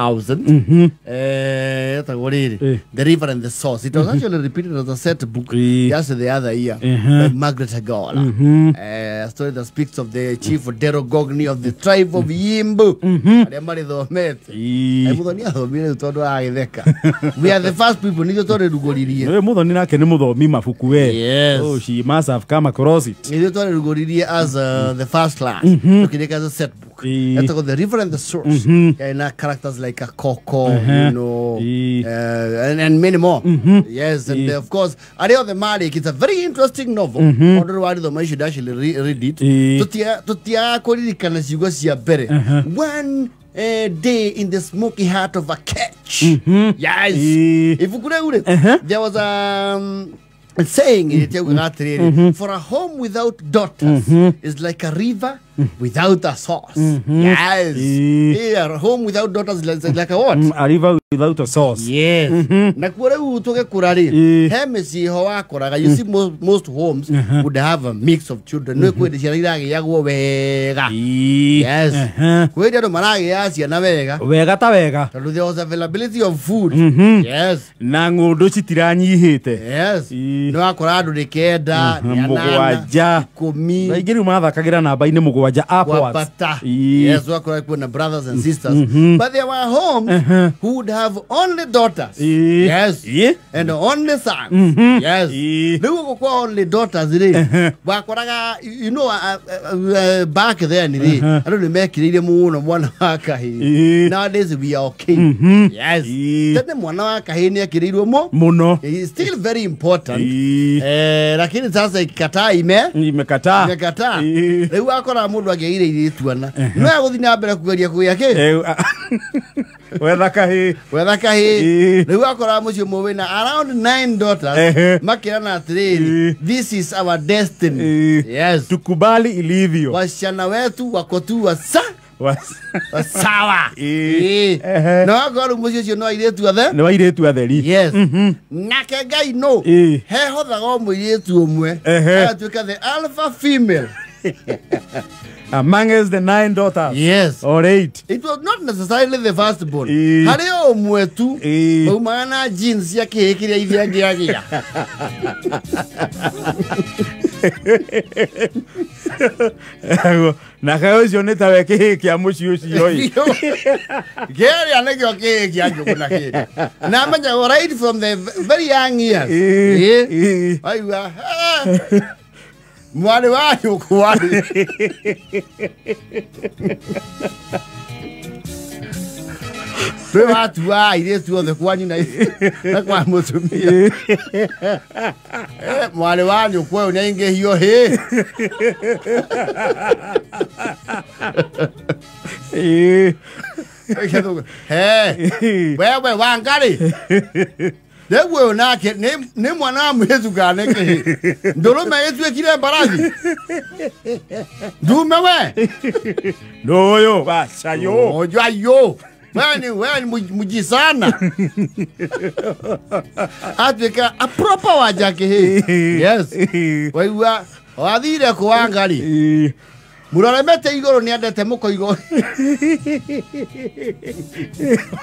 Thousand. Etagwo rĩrĩ The River and the Source. It was actually repeated as a set book just the other year by Margaret Agola. A story that speaks of the chief Derogogni of the tribe of Yimbu. Arĩa marĩthomete. Muthoni athomire rĩu tondũ aragĩtheka. We are the first people nithuĩ twarĩrugũririe. Wewe Muthoni nake nĩ mũthomi mabuku we. Yes. Oh, she must have come across it. Ithuĩ twarĩrugũririe as the first class. Tũkĩrĩka as a set book. Etagwo The River and the Source. Na characters like a Coco, and many more. Yes, and of course, arĩa othe marĩki, it's a very interesting novel. Mũndũ warĩthoma, you should actually read it. Tũtiagaga kũririkana ciugo cia mbere. "One day in the smoky heart of a catch." Yes. Ibuku rĩu rĩ, there was a saying ĩrĩa yaugaga atĩrĩrĩ, "For a home without daughters is like a river without a source." Yes. Yeah, a home without daughters is like a what? A river without a source. Yes. Na kuo rĩu tũgĩkũra rĩ, he mĩciĩ ho wakoraga, you see, most homes would have a mix of children. Nĩ kwĩ ciana iragĩagwo wega. Yes. Kwĩ andũ maragĩaga ciana wega. Wega ta wega. Tondũ there was availability of food. Yes. Na ng'ũndũ citiranyihĩte. Yes. Nĩ wakora andũ nĩ 9, nĩ 8, 7. 10. Aingĩ rĩu mathakagĩra namba-inĩ 7 upwards. Kwambata. Yes, wakora kwĩna brothers and sisters. But there were homes who would have only daughters. Yes. And only sons. Yes. Rĩu gũkũ kwa only daughters rĩ, wakoraga, back then rĩ, andũ nĩ mekĩrĩire mũno mwana wa kahĩĩ. Nowadays we are okay. Yes. Tene mwana wa kahĩĩ nĩ ekĩrĩirwo Mũno. It is still very important. Lakini sasa ikikataa Imekataa. Imekataa. Rĩu wakora mũndũ angĩaire airĩtu ana no egũthiĩ na mbere kũgeria kũgĩa kĩ? Wetha kahĩĩ. Wetha kahĩĩ. Rĩu wakora mũciĩ ũmwe wĩna around nine daughters, makĩrana atĩrĩrĩ, "This is our destiny." Yes. Tukubali ilivyo. Wasichana wetu wako tu sawa. Na wakora rĩu mũciĩ ũcio no airĩtu othe. Nĩ wa airĩtu atheri. Yes. Nake Ngai no hehothaga o mũirĩtu ũmwe agatuĩka the alpha female. Amongst the nine daughters. Yes. Or eight. It was not necessarily the firstborn. Harĩ o ũmwe tu maumaga na jeans cia kĩhĩ kĩrĩa ithe angĩagĩa. Na kaĩ ũcio nĩ tawe kĩhĩ kĩa mũciĩ ũcio ĩ. Kĩrĩa nĩkĩo kĩhĩ kĩa njũgũ na kĩrĩ na amenyagwo right from the very young years. Waigua, "Ah, mwarĩ wa nyũkwa rĩ." Rĩu watua airĩtu othe kwanyu na kwa mũtumia. Mwarĩ wa nyũkwa ũyũ nĩaingĩhio hĩ. He wewe Wangari, rĩu ũyũ nake nĩ mwana wa mũirĩtu kana nĩ kĩhĩ? Ndũrũme ĩtuĩkire mbarathi ndume we. Nũyũ wacayo. Ojayo wewe ni mujisana atuĩka a proper wa kĩhĩ. Yes. Waigua wathire kũ, Wangari? Mũroremete igũrũ nĩ endete mũkoigo.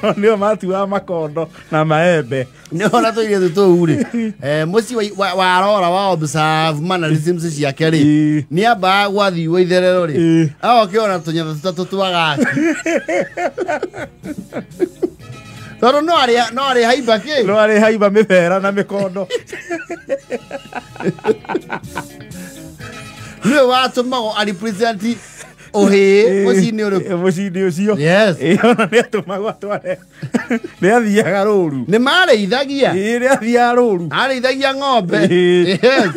Nĩo matuaga makondo na maembe. Nĩona tũirĩtu tũu rĩ, mũciĩ warora wa observe mannerisms ciake rĩ, nĩ ambaga gwathiwo itherero rĩ, agokĩona tũnyatha tũtatũ twa gaki tondũ no arĩ haimba kĩ. No arĩ haimba mĩbera na mĩkondo. Nĩwe watũmagwo arepresent ũhĩĩ mũciĩ-inĩ ũrĩkũ? Mũciĩ-inĩ ũcio. Yes. Ona nĩ atũmagwo atware, nĩ athiaga rũru. Nĩ marĩithagia. Nĩ athiaga rũru. Arĩithagia ng'ombe. Yes.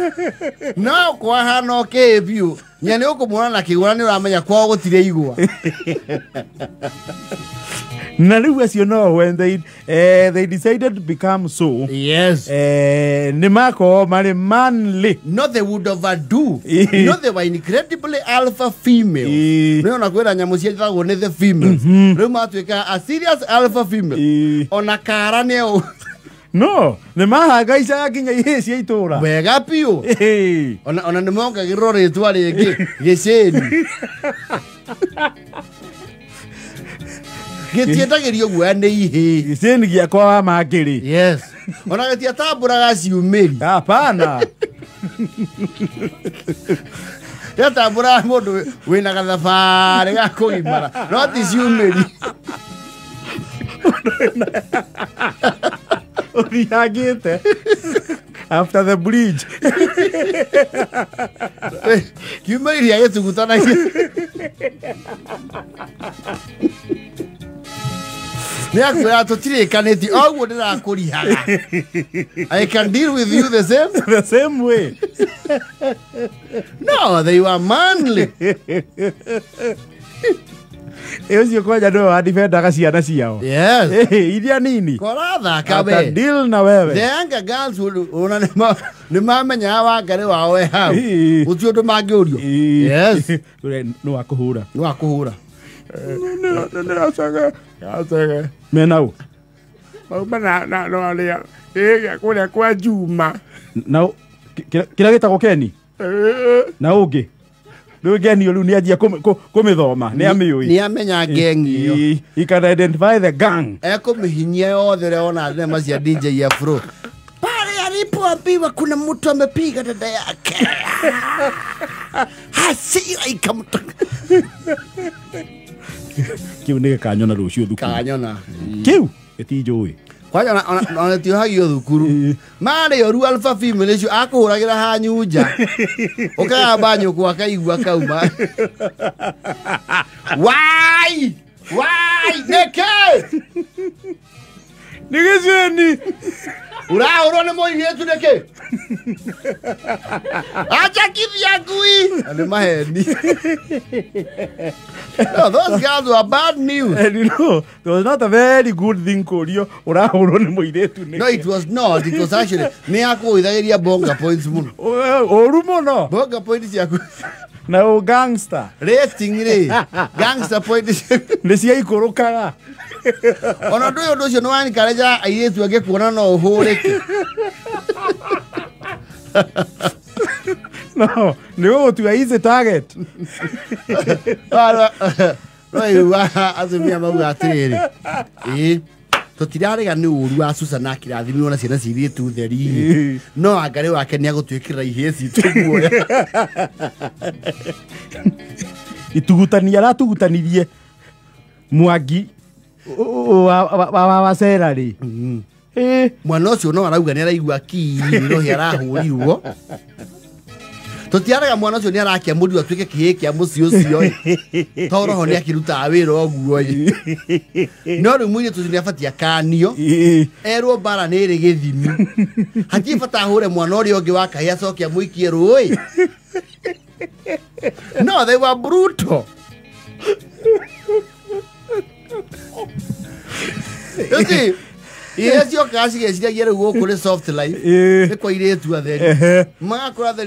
No kwahana kĩĩ biũ nya nĩ ũkũmuona na kĩgũra nĩ ũramenya kwao gũtirĩ igwa. Na rĩu acio no when they decided to become so, nĩ makorwo marĩ manly. No, they would overdo. No, they were incredibly alpha females. Nĩ ona kwĩra nyamũ ciethagwo nĩ the females. Rĩu matuĩka a serious alpha female. Ona kara nĩ No nĩ mahangaicaga nginya ihĩĩ cia itũra. Wega biũ. Ona nĩ mongagĩrĩrwo rĩtwa rĩngĩ, gĩcĩni. Gĩtiendagĩrio guoya nĩ ihĩĩ. Gĩcĩni gĩakwa wa mangĩrĩ. Yes. Ona gĩtiatambũraga ciumĩri. Hapana. Gĩatambũraga mũndũ wĩna gathabarĩ ga kũgimara no ti ciumĩri. Ũthiangĩte after the bridge. Kiumĩri gĩa gĩtugutanagia. Nĩ akwĩra tũtirĩkanĩtie oguo ndĩrakũrihaga. I can deal with you the same the same way. No, they were manly. Ũcio kwanja nĩwe wadifendaga ciana ciao. Yes. Iria nini. Korathaka we. Deal na wewe. The younger girls ona nĩ mamenyaga Wangarĩ wao we hau. Gũtirĩ ũndũ mangĩũrio. Yes. Nĩ wakũhũra. Nĩ wakũhũra. Nĩ Menau. Mauma na no arĩa ĩ kũrĩa kwa Juma. Na kĩrĩa gĩtagwo Keni? Na ũngĩ. Rĩu Keni rĩu nĩ anjia kũmĩthoma, nĩ amĩũĩ. Nĩ amenya gengi ĩyo. He can identify the gang. Ekũmĩhinyia yothe ũrĩa wona thenema cia DJ Afro. Pale alipoambiwa kuna mtu amepiga dada yake. Hasira ikamtoka. Kĩu nĩ gĩkanyona rũciũ thukuru. Kanyona. Kĩu gĩtinjũĩ. Kwanja ona tiohagio thukuru. Marĩ oru alpha female icio akũhũragĩra hanyunja. Ũkagamba nyũkwa akaigua kauma. Why? Why? Nĩkĩ? Nĩ gĩceni. Ũrahũrwo nĩ mũirĩtu nĩkĩ? Ajakithia ngui. Nĩ maheni. No, those girls were bad news. And you know, it was not a very good thing kũrio ũrahũrwo nĩ mũirĩtu nĩkĩ. No, it was not. It was actually nĩ akũgũithagĩria bonga points mũno. Ũru mũno. Bonga points ciaku. Na ũ gangster. Rating rĩ. Gangster points. Nĩ ciaikũrũkaga. Ona ndũĩ ũndũ ũcio nĩ wanikareja airĩtu angĩ kuona no ũhũrĩke. No, nĩ ũgũtua easy target. No igua atumia mauga atĩrĩrĩ. Ĩĩ. Tũtirarega nĩ ũru wa Susan akĩrathimirwo na ciana cia airĩtu theri. No Wangarĩ wake nĩ agũtwĩkĩrĩra ihĩĩ citũ guoya. Itugutania aratugutanirie Mwangi wa Cera rĩ. Mwana ũcio no arauga nĩ araigua kii rohi arahũrirwo. Tũtiaraga mwana ũcio nĩ arakĩamũrirwo atuĩke kĩhĩĩ kĩa mũciĩ ũcio ĩ. To roho nĩ akĩrutaga wĩra ũguo ĩ. No rĩu mũirĩtu ũcio nĩ abatiĩ akanio. Erwo mbara nĩ ĩrĩ gĩthimi. Hatirĩ bata ahũre mwana ũrĩa ũngĩ wa kahĩĩ acoke amũikie rũĩ. No, they were brutal. You see, Yes, your cash is a soft life. There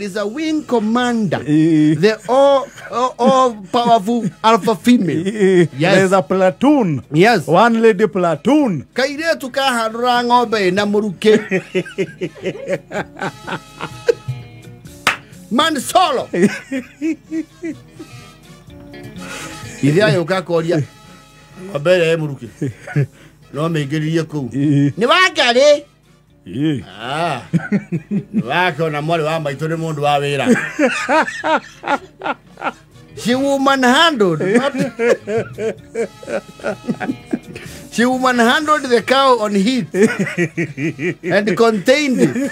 is a wing commander, the all powerful alpha female. Yes. There's a platoon. Yes. One lady platoon. Kairetu kahandura ng'ombe na muruke. Man solo. Ithia yoka koria. Ng'ombe ya muruke. No meingĩririe kũu. Nĩ Wangarĩ. Ah. Nĩ wake ona mwarĩ wa maitũ nĩ mũndũ wa wĩra. She woman handled. Not... She woman handled the cow on heat and contained it.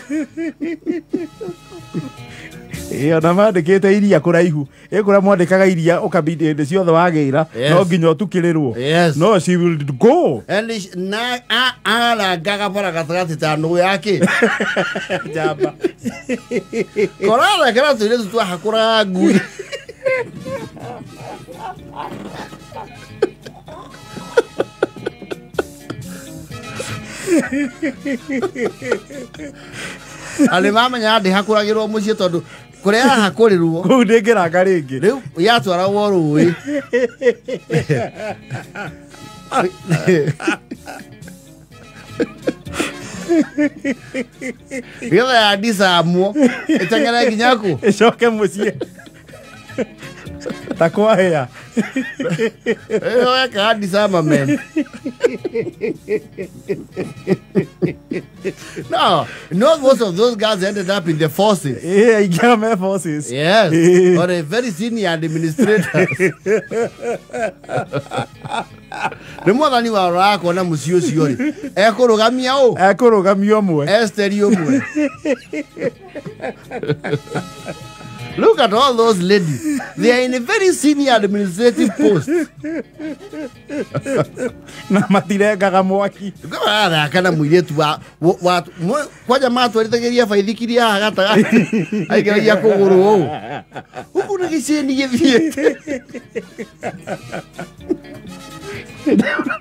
Ona mandĩkĩte iria kũraihu ĩkũrĩa mwandĩkaga iria ũkabindi hĩndĩ ciothe wagĩra no nginya ũtukĩrĩrwo. No, she will go and na arangaga bara gatagatĩ ta nũgũ yake njamba korarekera tũirĩtu twahakũraga ngui. Arĩ mamenya ndĩhakũragĩrwo mũciĩ tondũ kũrĩa yahakũrĩrwo kũu ndĩngĩranga rĩngĩ rĩu yatwaragwo rũĩ. Nĩgetha yandicamwo ĩteng'ere nginya kũ ĩcoke mũciĩ Ta kwahĩa. Ĩyo ekaga disarmament. No, not most of those guys ended up in the forces. Ĩ aingĩ me forces. Yes, Eh. or a very senior administrators. Nĩ mwathani wa akona mũciĩ ũcio rĩ ekũrũgamia ũ Ekũrũgamia ũmwe. Esteri ũmwe. Look at all those ladies. They are in a very senior administrative post. Na matirengaga mwaki. Ngarathaka na mũirĩtu wa kwanja matwarithagiria baithikiri haha gatagatĩ aikaragia kũgũrũ ũũ huku nĩ gĩcĩni gĩthiĩte.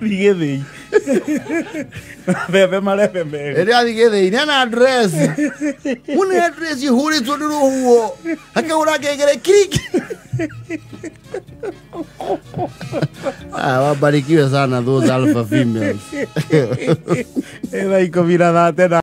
Thiĩ gĩthĩi. Mbembe marebe mega. Ĩrĩa athiĩ gĩthĩi nĩ ana dress mũne dress ihũrĩtwo nĩ rũhuho akahũra ngengere kiriki. Ah, wabarikiwe sana those alpha females. Thaa 10:39.